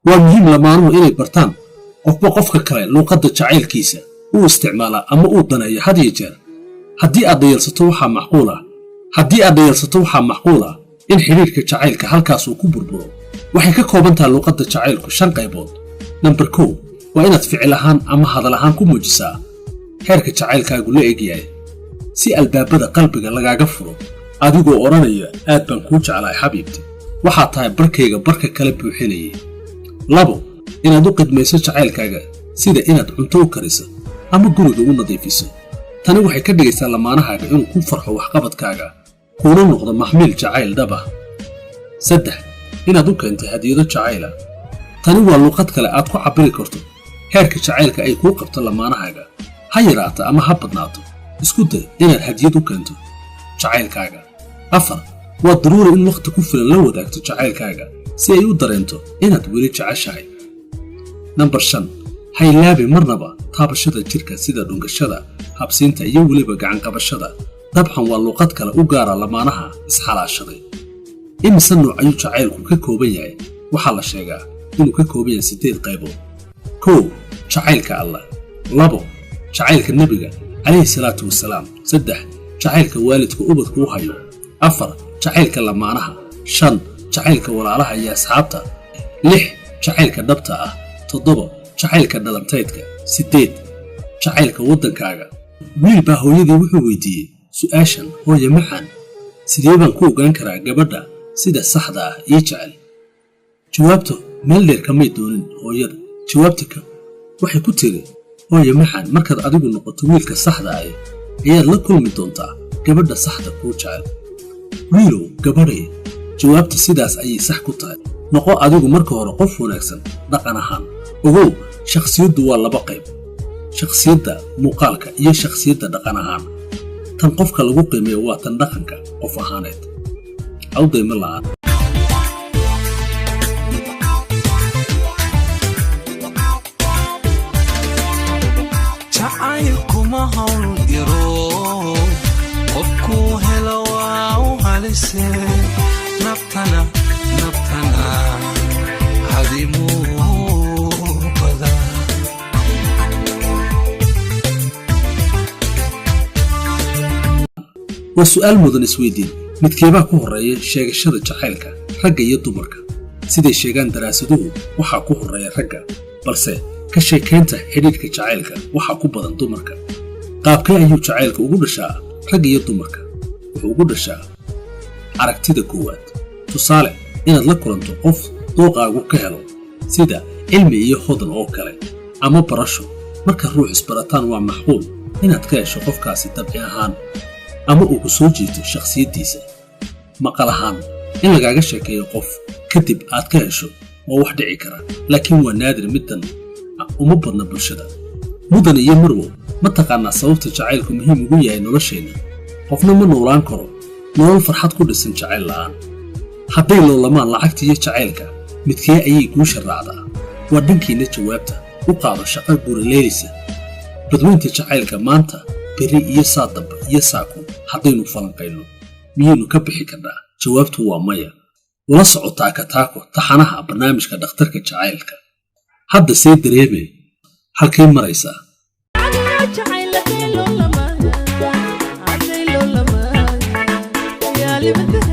Waa muhiim lamaanuhu inay bartaan qofba qofka kale luuqadda jacaylkiisa uu isticmaalaa ama uu daneeyo had iyo jeer. Haddii aad dhayalsato, waxaa macquul ah in xidhiidhka jacaylka halkaas uu ku burburo. Waxay ka kooban tahay luuqadda jacaylku shan qaybood. Nambar 1 waa inaad ficil ahaan ama hadal ahaan ku muujisaa heerka jacaylkaagu la egyahay, si albaabada qalbiga lagaaga furo, adigoo odhanaya: "Aad baan kuu jeclahay, xabiibti, waxaad tahay barkayga barka kala buuxinayay." 2, inaad u qidmayso jacaylkaaga, sida inaad cunto u kariso ama guriga u nadiifiso. Tani waxay ka dhigaysaa lamaanahaaga inuu ku farxo waxqabadkaaga, kuuna noqdo maxmiil jacayl dhab ah. 3, inaad u keento hadiyado jacayla. Tani waa luuqad kale aad ku cabbiri karto heerka jacaylka ay kuu qabto lamaanahaaga. Ha yaraato ama ha badnaato, isku day inaad hadiyad u keento jacaylkaaga. 4, waa daruuri in wakhti ku filan la wadaagto jacaylkaaga, si ay u dareento inaad weli jeceshahay. Nambar 5, ha ilaabi marnaba taabashada jirka, sida dhunkashada, habsiinta iyo weliba gacanqabashada. Dabcan waa luuqad kale u gaara lamaanaha isxalaashaday. Imise nooc ayuu jacaylku ka kooban yahay? Waxaa la sheegaa inuu ka kooban yahay siddeed qaybood. 1, jacaylka Allah. 2, jacaylka Nebiga calayhi salaatu wasalaam. 3, jacaylka waalidka ubadku u hayo. 4, jacaylka lamaanaha. 5, jacaylka walaalaha iyo asxaabta. 6, jacaylka dhabta ah. 7, jacaylka dhalantaydka. 8, jacaylka waddankaaga. Wiil baa hooyadii wuxuu weydiiyey su'aashan: "Hooye macaan, sidee baan ku ogaan karaa gabadha sida saxda ah ii jecel?" Jawaabta meel dheer kamay doonin hooyada. Jawaabta ka waxay ku tiri: "Hooye macaan, markaad adigu noqoto wiilka saxda ah ayaad la kulmi doontaa gabadha saxda kuu jecel." Wiilow, gabadhay, jawaabta sidaas ayay sax ku tahay. Noqo adigu marka hore qof wanaagsan dhaqan ahaan. Ogow, shakhsiyaddu waa laba qayb: shakhsiyadda muuqaalka iyo shakhsiyadda dhaqan ahaan. Tan qofka lagu qiimeeyo waa tan dhaqanka qof ahaaneed. Awdayma la'aan. Jacaylkuma hawl yaro, qofkuu helo waa u halise. Naftana, naftana hadimuu badaa. Waa su'aal mudan isweydiin: midkeebaa ku horreeya sheegashada jacaylka, ragga iyo dumarka? Siday sheegaan daraasaduhu, waxaa ku horreeya ragga, balse ka sheekaynta xidhiidhka jacaylka waxaa ku badan dumarka. Qaabkee ayuu jacaylka ugu dhashaa ragga iyo dumarka? Wuxuu ugu dhashaa aragtida koowaad. Tusaale, inaad la kulanto qof dooqaagu ka helo, sida Cilmi iyo Hodan oo kale, ama barasho. Marka ruux isbarataan, waa macquul inaad ka hesho qofkaasi dabci ahaan ama uu ku soo jiito shakhsiyaddiisa. Maqal ahaan in lagaaga sheekeeyo qof, kadib aad ka hesho, waa wax dhici kara, laakiin waa naadir, middan uma badna bulshada. Mudan iyo marwow, ma taqaanaa sababta jacaylku muhiim ugu yahay nolosheenna? Qofna ma noolaan karo nolol farxad ku dhisan jacayl la'aan. Hadday loolamaan lacagta iyo jacaylka, midkee ayay guusha raacdaa? Waa dhankiinna jawaabta. U qaado shaqo gurileylisa. Badweynta jacaylka maanta, berri iyo saa dambe iyo saakun haddaynu falanqayno, miyaynu ka bixi karnaa? Jawaabtu waa maya. Ula soco Taaka Taako, taxanaha barnaamijka Dhakhtarka Jacaylka. Hadda see dareeme? Halkay maraysaa? Jacayl hadday loo lamaan, hadday loo lamaan, yaa libinta.